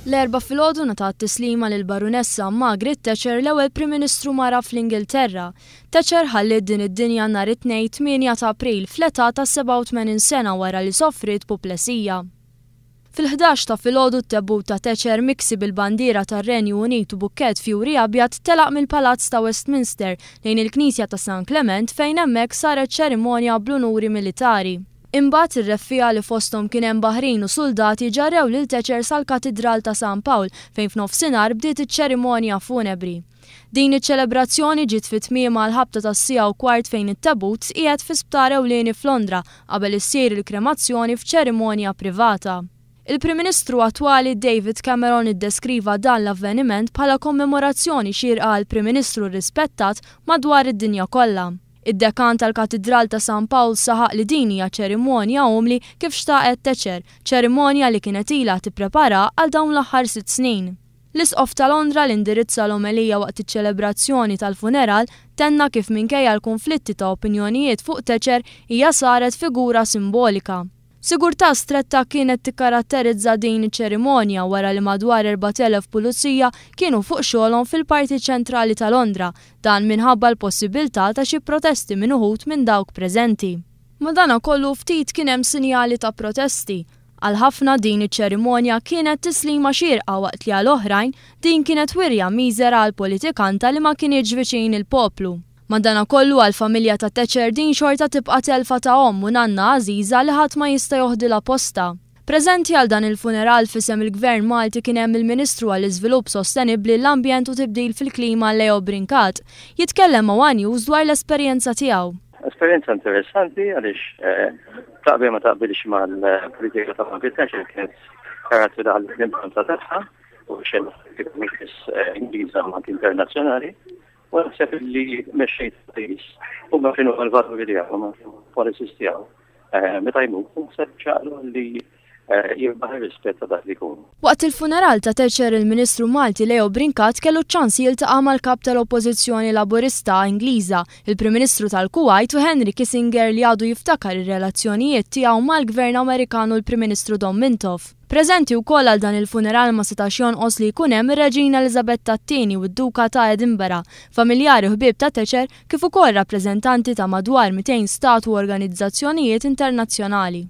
L-Erbgħa filgħodu ngħatat tislima lill-Barunessa Margaret Thatcher l-ewwel Prim Ministru mara fl-Ingilterra. Thatcher ħalliet din id-dinja nhar it-Tnejn 8 ta' April fl-età ta' 87 sena wara li sofriet puplesija. Fil-11 ta' filgħodu t-tebut ta' Thatcher miksi bil-bandiera tar-Renju Unit u bukkett fjuri abjad telaq mill-Palazz ta' Westminster lejn il-Knisja ta' San Klement fejn hemmhekk saret ċerimonja bl-unuri militari. Imbagħad ir-reffiegħa li fosthom kien hemm baħrin u suldati ġarrew lil Thatcher sal-Katidral ta' San Pawl fejn f'nofsinhar bdiet iċ-ċerimonja funebri. Din iċ-ċelebrazzjoni ġiet fi tmiemha għall-ħabta tas-siegħa u kwart fejn it-tebut tqiegħed fi sptar ewlieni f'Londra qabel issir il-kremazzjoni f'ċerimonja privata. Il-Prim Ministru attwali David Cameron iddeskriva dan l-avveniment bħala kommemorazzjoni xierqa għal Prim Ministru rrispettat madwar id-dinja kollha. Id-Dekan tal-Katidral ta' San Pawl saħaq li din hija ċerimonja umli kif xtaqet Thatcher, ċerimonja li kienet ilha tipprepara għal dawn l-aħħar sitt snin. L-Isqof ta' Londra li indirizza l-omelija waqt iċ-ċelebrazzjoni tal-funeral tenna kif minkejja l-kunflitti ta' opinjonijiet fuq Thatcher hija saret figura simbolika. Sigurtà stretta kienet tikkaratterizza din iċ-ċerimonja wara li madwar 4,000 pulizija kienu fuq xogħolhom fil-parti ċentrali ta' Londra, dan minħabba l-possibbiltà ta' xi protesti minn uħud minn dawk preżenti. Madanakollu ftit kien hemm sinjali ta' protesti. Għal ħafna din iċ-ċerimonja kienet tislima xierqa waqt li għal oħrajn din kienet wirja miżera għal politikanta li ma kinitx viċin il-poplu. Madanakollu għall-familja ta' Thatcher din xorta tibqa' telfa ta' omm u nanna għażiża li ħadd ma jista' joħdilha postha. Preżenti għal dan il-funeral f'isem il-Gvern Malti kien hemm il-Ministru għall-Iżvilupp Sostenibbli, l-Ambjent u Tibdil fil-Klima Leo Brincat, jitkellem ma' one News dwar l-esperjenza tiegħu. Esperjenza interessanti għaliex taqbel ma taqbilx mal-politika ta' Margaret Thatcher kienet karattru daħal l-impronta tagħha u xejn mhux biss Ingliża ma anke internazzjonali. U naħseb li mexxej pajjiż huma kienu l-valuri tiegħu, huma kienu policies tiegħu. Eh, meta jmut, naħseb ċaqlu li eh, jirbaħ ir-rispett ta' dak li jkun. Waqt il-funeral ta' Thatcher il-Ministru Malti Leo Brincat kellu ċ-ċans jiltaqa' mal-Kap tal-Oppożizzjoni Laburista Ingliża, il-Prim Ministru tal-Kuwajt u Henry Kissinger li għadu jiftakar ir-relazzjonijiet tiegħu mal-Gvern Amerikan u l-Prim Ministru Dom Mintoff. Preżenti wkoll għal dan il-funeral ma setax jonqos li jkun hemm ir-Reġina Eliżabetta t-Tieni u d-Duka ta' Edinburgh, familjari u ħbieb ta' Thatcher, kif ukoll rappreżentanti ta' madwar 200 stat u organizzazzjonijiet internazzjonali.